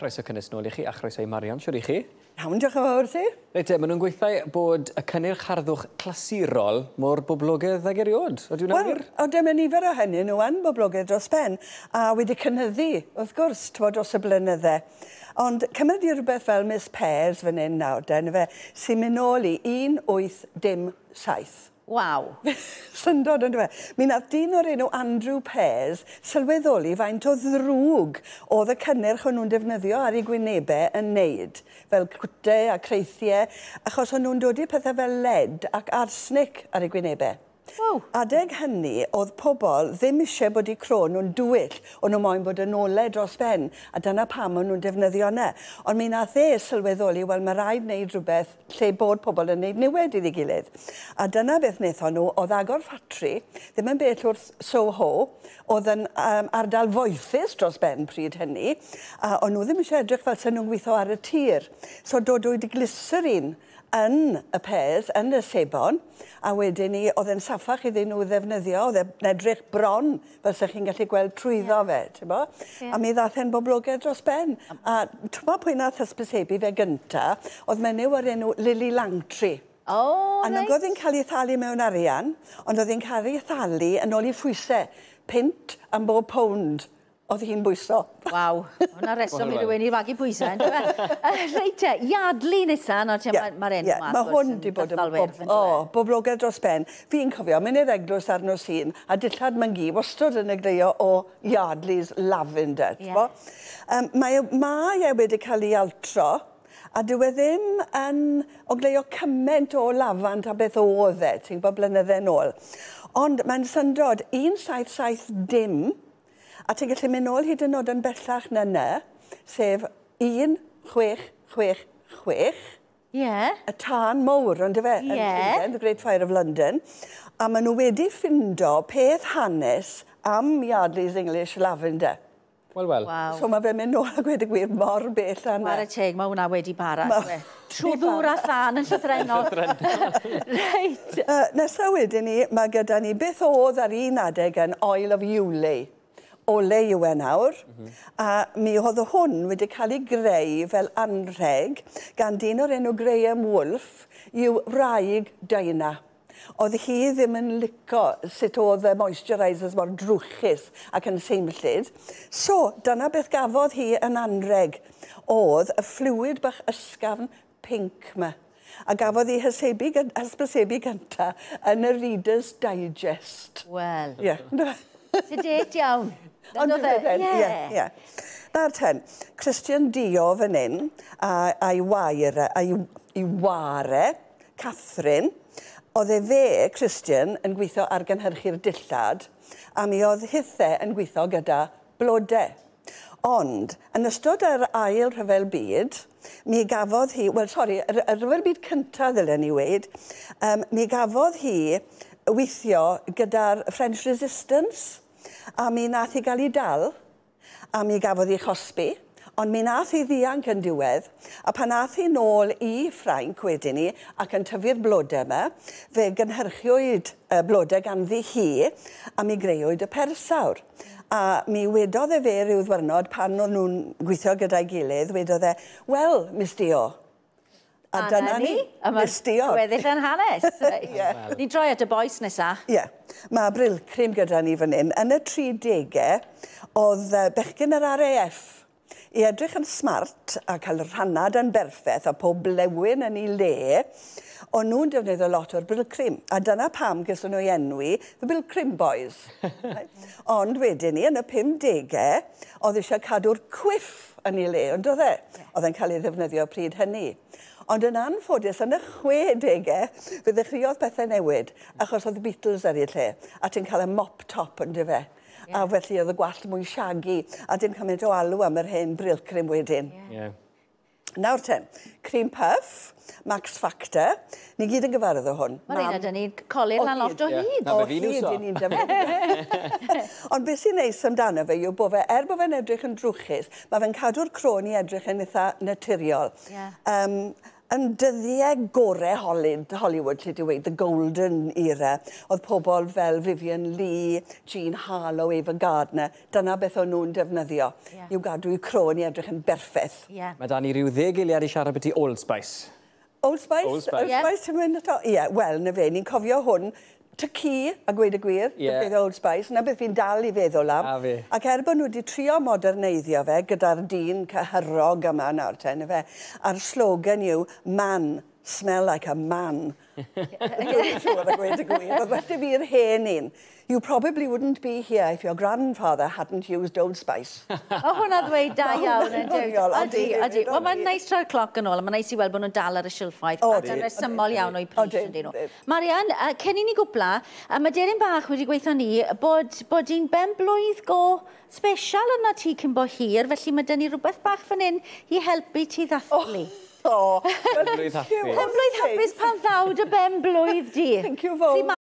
Croeso cynnes nôl i chi a chroeso i Marion, siwr i chi. Iawn, diolch yn fawr ti. Reit te, maen nhw'n gweithio bod y cynnyrch harddwch clasurol mor boblogaidd ag eriod. Ydy hwnna'n wir? Wel, o mae nifer o hynny nhw yn boblogaidd dros ben, a wedi cynyddu, wrth gwrs, t'mod, dros y blynydde. Ond cymryd i rhywbeth fel Miss Pears fan hyn nawr, den, fe, sy'n mynd nôl i 1807. Waw. Syndod, on'd yw e? Mi nath dyn o'r enw Andrew Pears sylweddoli faint o ddrwg oedd y cynnyrch o'n nhw'n defnyddio ar eu gwynebau yn neud, fel cwte a creithiau, achos o'n nhw'n dodi pethau fel lead ac arsenic ar eu gwynebau. Wow. Adeg hynny, oedd pobl ddim eisiau bod eu croen nhw'n dywyll, o'n nhw moyn bod yn ole dros ben, a dyna pam o'n nhw'n defnyddio yna. Ond mi nath e sylweddoli, wel, mae rhaid wneud rhywbeth lle bod pobl yn wneud niwed iddi gilydd. A dyna beth wnaethon nhw, oedd agor ffatri, ddim yn bell wrth Soho, oedd yn ardal foethus dros ben pryd hynny, a o'n nhw ddim eisiau edrych fel sy'n nhw'n gweithio ar y tir. So dodwyd glyserin yn y Pears, yn y sebon, a wedyn ni, oedd e'n saffach iddyn nhw ddefnyddio, oedd e'n edrych bron fel sech chi'n gallu gweld trwyddo fe, ti'n bo? Yeah. A mi ddath e'n boblogaidd dros ben. A ti'n bo pwy nath hysbysebu fe gynta, oedd menyw o'r enw Lily Langtry. Oh, a nag oedd hi'n cael ei thalu mewn arian, ond oedd hi'n cael ei thalu yn ôl i phwysau, pint am bob pound oedd hi'n bwyso. Waw, hwnna reswm i rywun i fagu pwysau, yndyfe? Reit te, Yardley nesa, nawr te, mae'r enw yeah, mae hwn di bod yn boblogaidd dros ben. Fi'n cofio, mynd i'r eglwys ar nos Sul, a dillad mam-gu wastod yn eglwyo o Yardley's Lavender. Yeah. Mae e wedi cael ei altro, a dyw e ddim yn ogleuo cymaint o lafant a beth oedd e, ti'n gwybod, blynydde nôl. Ond mae'n syndod, 1770, a ti'n gallu mynd nôl hyd yn oed yn bellach na 'na, sef 1666. Y tân mowr, ond fe, yn Llundain, The Great Fire of London. A maen nhw wedi ffindo peth hanes am Yardley's English Lavender. Wel, wel. Waw. So mae fe'n mynd nôl a gweud y gwir mor bell â 'na. Whare teg, mae hwnna wedi bara. Trwy ddŵr a thân yn llythrenol. Reit. Nesa wedyn ni, mae gyda ni beth oedd ar un adeg yn Oil of Ulay. Olay yw e nawr, a mi oedd hwn wedi cael ei greu fel anrheg gan dyn o'r enw Graham Wolfe i'w wraig Dinah. Oedd hi ddim yn lico sut oedd y moisturisers mor drwchus ac yn seimllyd. So, dyna beth gafodd hi yn anrheg, oedd y fluid bach ysgafn pinc yma. A gafodd ei hysbysebu gynta yn y Reader's Digest. Wel. Ie. Sedate iawn. Ond Ie. Ie. Nawr ten, Christian Dior fan hyn, a'i wair, a'i ware, Catherine, oedd e fe, Christian, yn gweithio ar gynhyrchu'r dillad, a mi oedd hithe yn gweithio gyda blodau. Ond, yn ystod yr ail rhyfel byd, mi gafodd hi, wel, sori, y rhyfel byd cyntaf ddylen ni weud, mi gafodd hi weithio gyda'r French Resistance, a mi nath hi gael ei dal, a mi gafodd hi chosbi, ond mi nath hi ddianc yn diwedd, a pan nath hi nôl i Ffrainc wedyn ni, ac yn tyfu'r blodau yma, fe gynhyrchiwyd y blodau ganddi hi, a mi greuwyd y persawr. A mi wedodd e fe ryw ddwyrnod pan o'n nhw'n gweithio gyda'i gilydd, wedodd e, "Wel, Miss Dior," a dyna ni, Miss Dior. Gweddill yn hanes. Ni droi at y bois nesa. Ie. Yeah. Mae Brylcreem gyda ni fan hyn. Yn y 30au, oedd bechgyn yr RAF i edrych yn smart a cael rhanad yn berffaith a pob blewyn yn ei le, o'n nhw'n defnyddio lot o'r Brylcreem. A dyna pam gyson nhw i enwi The Brylcreem Boys. Ond wedyn ni, yn y 50au, oedd eisiau cadw'r quiff yn ei le, ond oedd e? Oedd e'n cael ei ddefnyddio pryd hynny. Ond yn anffodus, yn y 60au, fe ddechreuodd pethau newid, achos oedd y Beatles ar ei lle, a ti'n cael y mop top yn dyfe. A felly oedd y gwallt mwy shaggy, a dim cymaint o alw am yr hen Brylcreem wedyn. Nawr ten, cream puff, Max Factor, ni gyd yn gyfarwydd o hwn. Mae'r un ydyn ni'n colur lan lofft o hyd. Na, O fe fi'n hyd iwso. i ni'n defnyddio. Ond beth sy'n neis amdano fe yw bod fe, er bod fe'n edrych yn drwchus, mae fe'n cadw'r croen i edrych yn eitha naturiol. Yn dyddiau gorau Hollywood, lle di weud, the golden era, oedd pobl fel Vivien Leigh, Jean Harlow, Ava Gardner, dyna beth o'n nhw'n defnyddio i'w gadw i'w croen i edrych yn berffaith. Mae da ni ryw 10 eiliad i siarad beth i Old Spice. Old Spice? Old Spice. Old Spice, ti'n mynd eto? Ie, wel, na fe, ni'n cofio hwn. Tad-cu, a gweud y gwir, beth Old Spice, na beth fi'n dal i feddwl am. A fi. Ac er bod nhw wedi trio moderneiddio fe gyda'r dyn cyhyrog yma nawr te, na fe, a'r slogan yw, "Man, smell like a man." Dwi'n siŵr a gweud y gwir. Oedd well fi'r hen un. "You probably wouldn't be here if your grandfather hadn't used Old Spice." O, hwnna ddweud da iawn yn Doniol, dweud. odi, Ydy, ydy. Wel, mae'n neis troi'r cloc yn ôl, a mae'n neis i weld bod nhw'n dal ar y silffoedd. O, A dyna resymol iawn o'i pris Odi, yn dyn nhw. odi. Marian, cyn i ni gwpla, mae Deryn Bach wedi gweithio ni bod hi'n ben blwydd go special yna ti cyn bo hir, felly mae dyn ni rhywbeth bach fan hyn i helpu ti ddathlu. O, Pen-blwydd hapus. Pen blwydd hapus pan ddaw dy ben blwydd di. Thank you fawr.